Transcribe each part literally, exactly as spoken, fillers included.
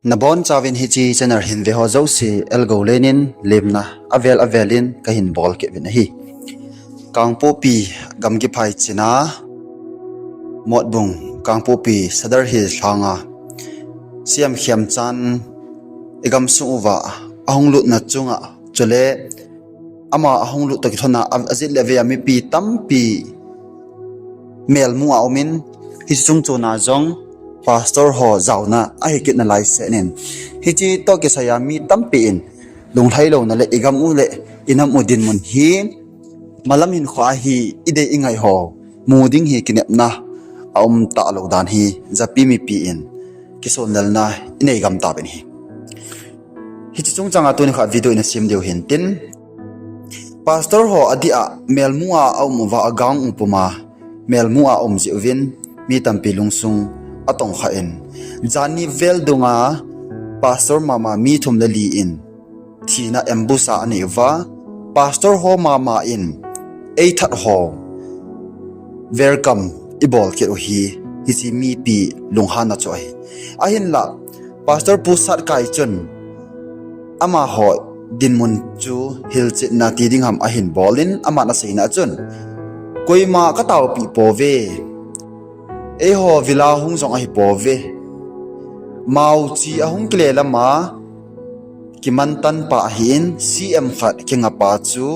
Nabon chauvin hiche channel hin ve ho jouse elgou lenin lemna avel avelin kahin bol kit uvin ahi. Kangpokpi gamgi phaichina Motbung Kangpokpi Sadar Hills lhanga C M Khemchand i gamsung uva ahung lutna chunga chule ama ahung lut toh kilhona a, ajeh le avei a mipi tampi melmu a umin, hiche chungchona jong pastor ho jaona ahi kit nalai seh in. Hiche toh kisai a mi tampi in lunglhai louna le i gam u le i nam u dinmun hi malam hinkho a hi i dei i ngai ho mu ding hi kinepna aum talou dan hi japi mipi in kisonlelna i nei gam tauvin ahi. Hiche chungchanga tuni kha video ina sem diu hintin, pastor ho adeh a melmu a aum uva agang u puma melmu a um jeh uvin mi tampi lungsung atongkha in, janhi vel dunga pastor mama mi thum le li in thina ambush a anei uva, pastor ho mama in eithat ho welcome i bol kit u hi, hiche mipi lunghanna chu ahi. Ahinla Pastor Pu Satkai chun amaho dinmun chu hilchetna ti ding ham ahin bolin, aman aseina chun, koima kataopi pouve, eiho vila hung jong ahi pouve, mao chi ahung kile lama kimantan pa ahin, C M khat kingapa chu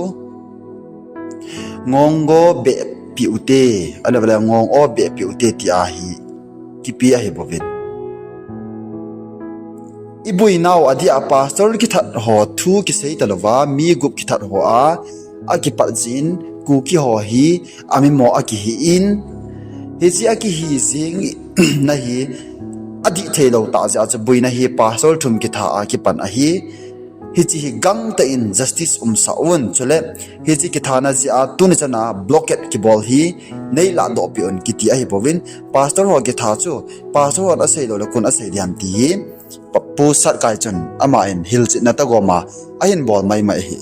ngong o behpi ute, ahilouleh ngong o behpi ute ti ahi, kipe ahi bouvin. I boinau adeh a pastor kithat ho thu kisei talouva, mi gup kithat ho a akipat jeh in Kuki ho hi amimo akihi in, hiche akihi jing na hi adih theilou tah jeh a chu boina hi pastor thum kitha a kipan ahi. Hiche hi gangtah in justice umsah un, chule hiche kithana jeh a tuni chana blockade kibol hi neilah dohpeh un kiti ahi bouvin, pastor ho kitha chu pastor hon asei lou le koin asei ding ham ti hi Pu Satkai chun ama in hilchetna tagoma ahin bol maimai ahi.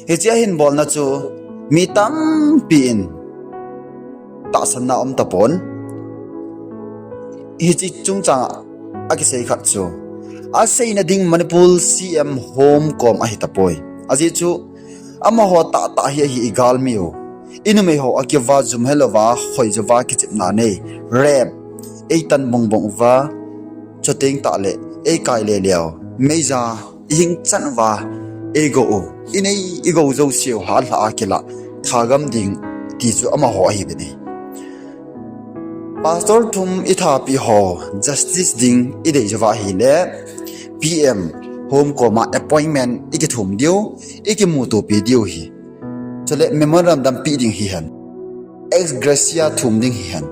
Hiche ahin bolna chu mi tampi in tahsanna aum tapon. Hiche chungchang a kisei khat chu, aseina ding Manipur C M home kom ahi tapoi. Ajeh chu amaho tahtah hi ahi, i galmi u, i numei ho akiva jum helouva, khoijouva kichepna nei, rape, eitan bongbong uva, chuteng tahle eikai leleu, meija ihing chan uva eigou u, inei igou jouseu halha a kilah thagam ding ti chu amaho ahi beni. Pastor thum ithapi ho justice ding idei jouva ahile P M home koma appointment ikithum diu, ikimutopi diu hi. Chule memorandum peh ding hihen, ex gratia thum ding hihen.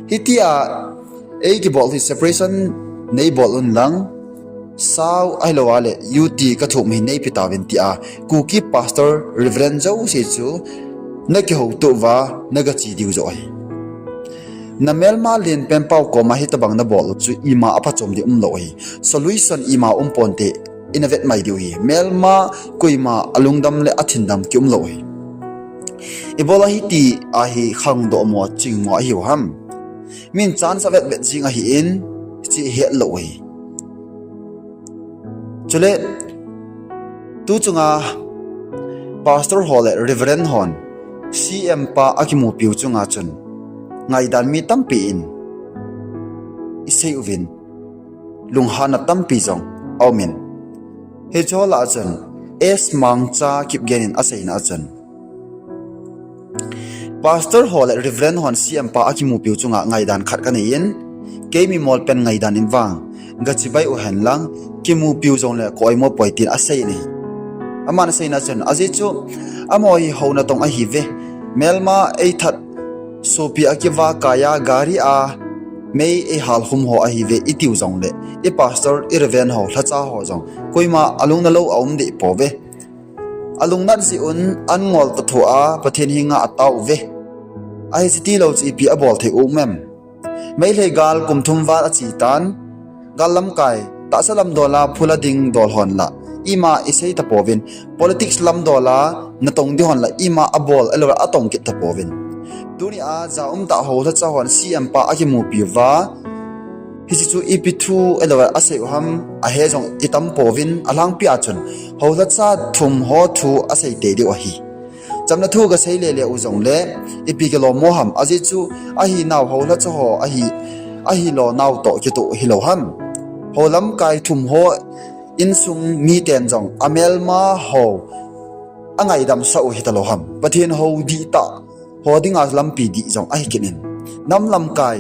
Hitia eikibol hi separation neibol unlang, sao ahilouleh U T kathum hi neipe tauvin tia Kuki pastor Reverend jouse chu nakihoutoh uva nagache diu joh ahi. Namelma lenpen pao koma hitobang nabol u chu ima aphachom ding umlou ahi. Solution ima umponte, inavet mai diu ahi. Melma koima alungdam le athindam kiumlou ahi. Ibola hitia hi khangdoh mo chingmo ahiu ham? Min chance avetvet jing ahin, hiche hetlou ahi. Chule tuchunga pastor ho le Reverend hon C M pa akimupiu chunga chun ngaidan mi tampi in isei uvin, lunghanna tampi jong aumin. Hiche lah a chun S Mangcha Kipgen in aseina a chun, pastor ho le Reverend hon C M pa akimupiu chunga ngaidan khat kaneiyin, kei mimolpen ngaidan in vang gachibai uhen lang, kimupiu jongle ka-oimo poi tin asei in ahi. Aman aseina chun, ajeh chu amaho hi houna tong ahiuve, melma eithat, sopi akiva kaiya gari a mei eihalkhum ho ahiuve itiu jongle, i pastor, i Reverend ho, lhacha ho jong koima alungna lou aum deh pouve. Alungnat jeh un an ngol toh thoa Pathen henga ataouve. Ahi, chutilou chu ipi abol thei um em? Meitei gal kum thum val achetan, gal lamkai, tahsa lamdola phula ding dol hon la ima isei tapouvin, politics lamdola natong ding hon la ima abol ahilouleh atong kit tapouvin. Tunia jaum tah ho lhacha hon C M pa akimupiuva, Hiche chu ipi thu elo asei u ham, ahe jong itam pouvin, alangpi a chun houlhacha thum ho thu asei tei diu ahi. Chamna thu kasei lele u jongle, ipi kilom mo ham, ajeh chu ahinau houlhacha ho ahi, ahilou nau toh kitoh hilou ham. Hou lamkai thum ho insung miten jong amelma ho angaidam sah u hitalou ham. Pathen hou dihtah ho dinga lampi dih jong ahi kit in. Nam lamkai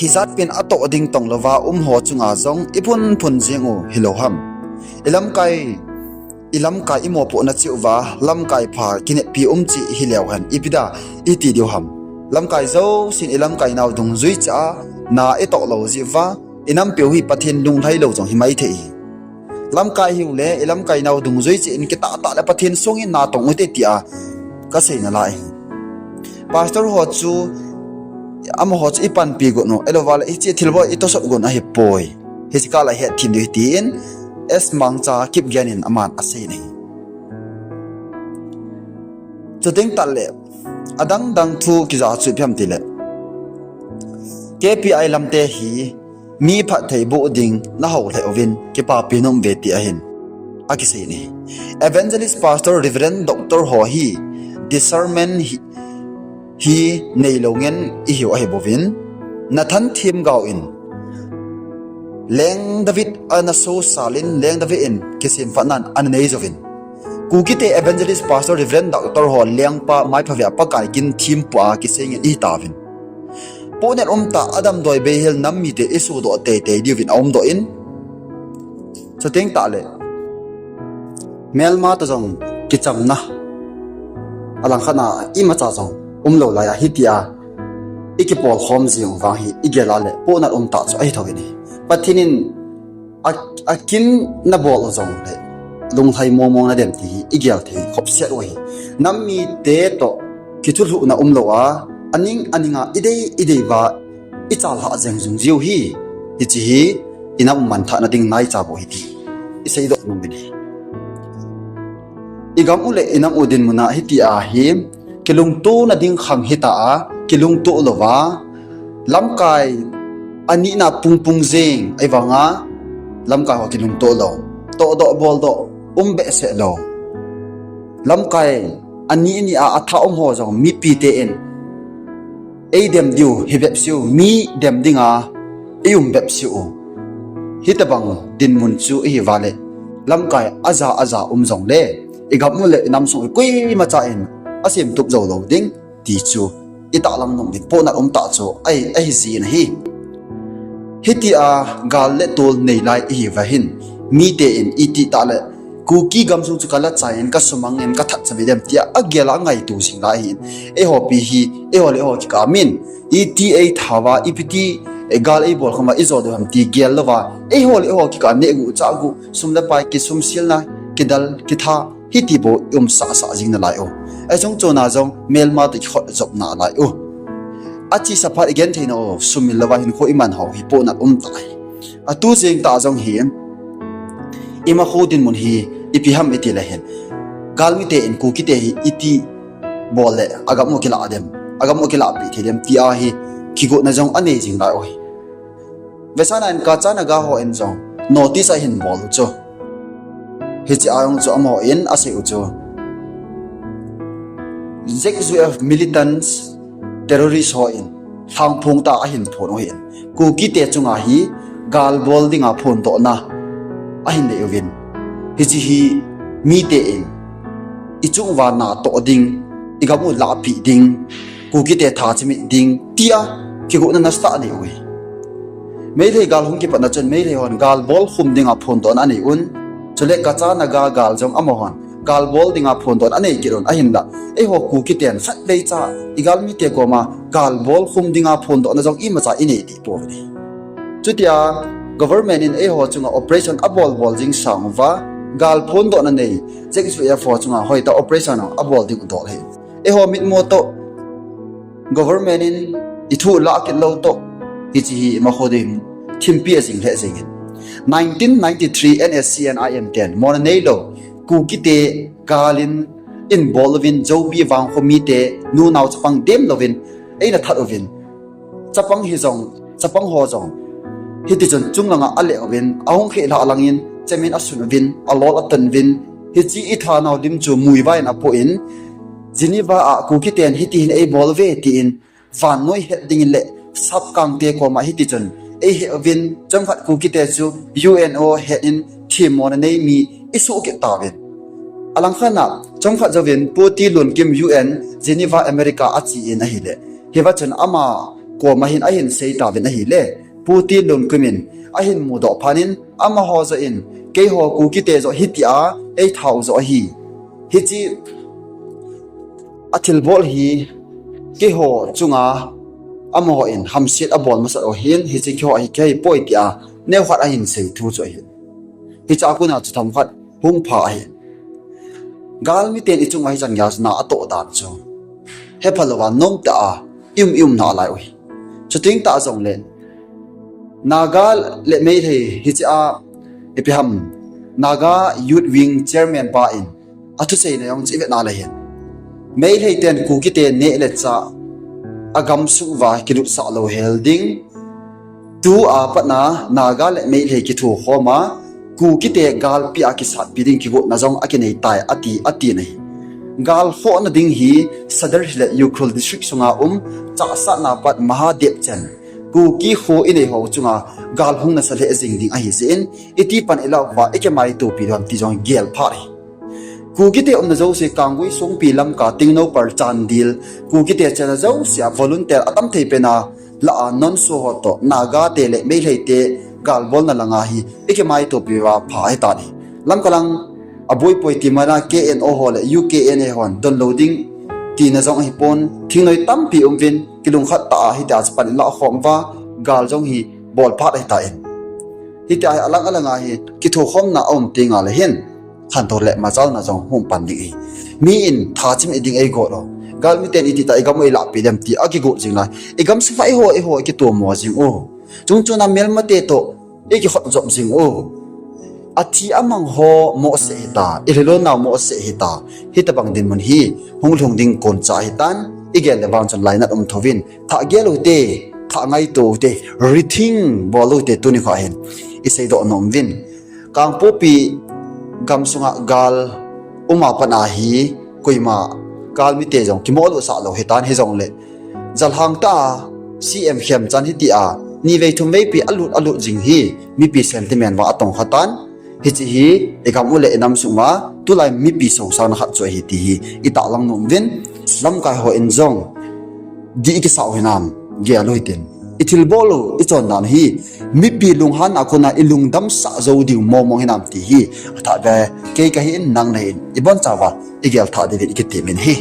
hijat pen atoh ding tonglouva um ho chunga jong iphun phun jing u hilou ham. Ilamkai, ilamkai imopohna cheh uva, lamkai pha kineppi um cheh hileu hen, ipi dia iti diu ham. Lamkai jousen ilamkai nau dungjui cheh a na itoh lou jeh uva, inampeu hi Pathen lunglhai lou jong himai thei hi. Lamkai hiu le, ilamkai nau dungjui cheh in kitah tah le Pathen sungin na tong ute tia kasei nalai hi. Pastor ho chu, amaho chu ipanpi got u, elouva le hiche thilbol itosot got u ahipoi. Hiche kah la hetthem diu hi tin, S Mangcha Kipgen in aman asei in ahi. Chuteng tah le, adang dang thu kija chu ipi ham tile, K P I lamte hi mi phatthei boh ding nahou lheh uvin kipapi nom uve ti ahin akisei in ahi. Evangelist, Pastor, Reverend, Doctor ho hi discernment hi, hi neilou ngen ihiu ahibouvin, Nathan Themgao in Leng David ana sosal in, Leng David in kisemphatnan ana nei jouvin, Kukite Evangelist, Pastor, Reverend, Doctor ho lengpa maipha vea Pakai gin thempua kisei ngen ihitauvin, pohnat umtah a damdoi beihel nam mite isodoh teitei diuvin aumdoh in, chuteng tah le, melma toh jong kichamna, alangkhat a imacha jong umlou lai a hitia ikipolkhom jing u vang hi igel a le pohnat umtah chu ahithou in ahi. Pathen in a, akin nabol u jongle lunglhai mong mong nadem ti hi igel thei khopset u ahi. Nam mite toh kithulhuhna umlou a, aning aninga idei idei uva ichalhah jeng jung jiu hi, hiche hi inam u manthahna ding naicha bou ahi ti iseidoh nom in ahi. Igam u le inam u dinmun a hitia hi kilungtona ding khang hita a, kilungto louva, lamkai anina pungpung jeng ahivanga, lamkai ho kilungto lou, tohdoh boldoh um behseh lou, lamkai ani ni a athah um ho jong mipite in eidem diu hi bepseh u, mi dem dinga eium bepseh u, hitobang dinmun chu ihiuva le, lamkai aja aja um jongle, igam u le inam sung u koimacha in asemtup jou lou ding ti chu itahlang nom ding pohnat umtah chu ahi, ahiji in ahi. Hitia gal le tol neilai ihiuva hin, mite in itih tah le Kuki gamsung chu kalachai in, kasumang in, kathat chavei dem tia agel a angaito jing lai ahin. Eiho pi hi, eiho le eiho kikah a min iti eithat uva, ipiti gal eibol khom uva ijo diu ham ti gel louva, eiho le eiho kikah a nehguh chahguh, sum le pai kisumselna, kidal kitha, hiti bou iumsah sah jing nalai u. Achung chon a jong melma toh kikhut jop nalai u. Achesa phat igenthei nau sumil louva hinkho iman hou hi pohnat umtah ahi. Atu jeng tah jong hi, imakho dinmun hi ipi ham itile hin, galmite in Kukite hi iti bol le agam u kilah dem, agam u kilahpeh thei dem tia hi kigotna jong anei jing lai u ahi. Vetsahna in Kacha Naga ho in jong notice ahin bol u chu, hiche a jong chu amaho in asei u chu, Z U F militants, terrorist ho in lhangphong tah ahin phon u ahin, Kukite chunga hi gal bol dinga phondohna ahin nei uvin, hiche hi mite in ichung uva natoh ding, igam u lahpeh ding, Kukite tha chimit ding tia kigotna nasatah anei u ahi. Meitei gal hung kipatna chun Meitei hon gal bolkhum dinga phondohna anei un, chule Kacha Naga gal jong amahon gal bol dinga phondohna anei kit un, ahinla eiho Kukiten khatveicha igalmite koma gal bolkhum dinga phondohna jong imacha inei deh pouvin ahi. Chutia government in eiho chunga operation abol bol jing sang uva, gal phondohna nei Z U F ho chunga hoitah operation abol ding u dol ahi. Eiho mitmu toh, government in ithu lah kit lou toh, hiche hi imakho ding thimpi ajing lheh jengin. Nineteen ninety-three N S C N I M ten mona neilou Kukite gal in, in bol uvin, Joupi vangkho mite nunao chapang dem louvin eina that uvin, chapang hijong chapang ho jong hiti chun chunglanga aleh uvin, ahung kheh lhah langin, chemin asun uvin, alol aton uvin, hiche ithanau lim chu muivah in apoh in, Geneva a Kukiten hiti hin eibol uve tin, vannoi het dingin le sapkangte koma hiti chun eiheh uvin, chomkhat Kukite chu U N o het in themmona nei mi isuh kit tauvin. Alangkhat a, chomkhat jouvin Pu T. Lunkim U N Geneva, America ache in ahile, hiva chun ama koma hin ahin sei tauvin ahile, Pu T. Lunkim in ahin mudoh phat in, amaho joh in, keiho Kukite joh hitia eithat u joh ahi, hiche athilbol hi keiho chunga amaho in hamset abol masat u ahin, hiche keiho hi kihei poi tia neokhat ahin sei thu chu ahin. Hichea kona chu themkhat hung pha ahin. Galmiten ichunga hichan geiya chu na atoh dan chu hephalouva nomtah a ium iumna alai u ahi. Chuteng tah jongle Naga le Meitei hichea ipi ham, Naga Youth Wing Chairman pa in athuseina jong chu ivetna le hin, Meiteiten Kukite neh le chah agamsung uva kilutsah louhel ding, tua patna Naga le Meitei kithokhoma Kukite galpi a kisatpi ding kigotna jong akinei tai ati, atin ahi. Gal khohna ding hi Sadar Hills le Ukhrul District sunga um Chahsatna pat Mahadev chen Kuki kho inei ho chunga gal hung nasa lheh jing ding ahijeh in, iti pan ilah uva ikimaitopi diu ham ti jong gel phat ahi. Kukite umna jouse Kanggui, Songpi, Lamka, Tengnoupal, Chandel, Kukite chenna jousea volunteer atam thei pena lah a non-SoO ho toh Nagate le Meiteite galbolna langa hi ikimaitopi uva pha ahitan ahi. Lamka lang aboipoi ti mana K N O ho le U K N A hon donlou ding tina jong ahipon, thingnoi tampi umuvin, kilungkhat tah a hitia chu pan ilah khom uva gal jong hi bol phat ahitan. Hitia hi alang alanga hi kithokhomna aum tengle hin khantou le machalna jong hung pan ding ahi. Mi in thachim iding eigot u, galmiten itita igam u eilahpeh dem ti akigot jing lai, igamsung uva eiho eiho ikitomo jing u, chungchona melmate toh ikikhotjop jing u, athi amang ho mohseh hita, ilhilonnau mohseh hita, hitobang dinmun hi hung lhung ding koncha ahitan, igel le vang chun lainat um thouvin, thah gel u hite, thah ngaito u hite, rethink bol u hite, tuni kho hin iseidoh nom uvin. Kangpokpi gamsunga gal uma pat a hi koima galmite jong kimohlutsah lou hitan, hijongle jalhang tah a C M Khemchand hitia nivei thumveipi alut alut jing hi mipi sentiment vang atongkhatan, hiche hi igam u le inam sunga tulai mipi sosangna khat chu ahi ti hi itahlang nom uvin, lamkai hon jong dih ikisah u hinam gel u hitin, ithilbol u ichon dan u hi mipi lunghanna a kona ilungdamsah jou diu mongmong hinam ti hi athah ve, kei kahin, nang nahin, ibonchauva igel thah diuvin ikitepin ahi.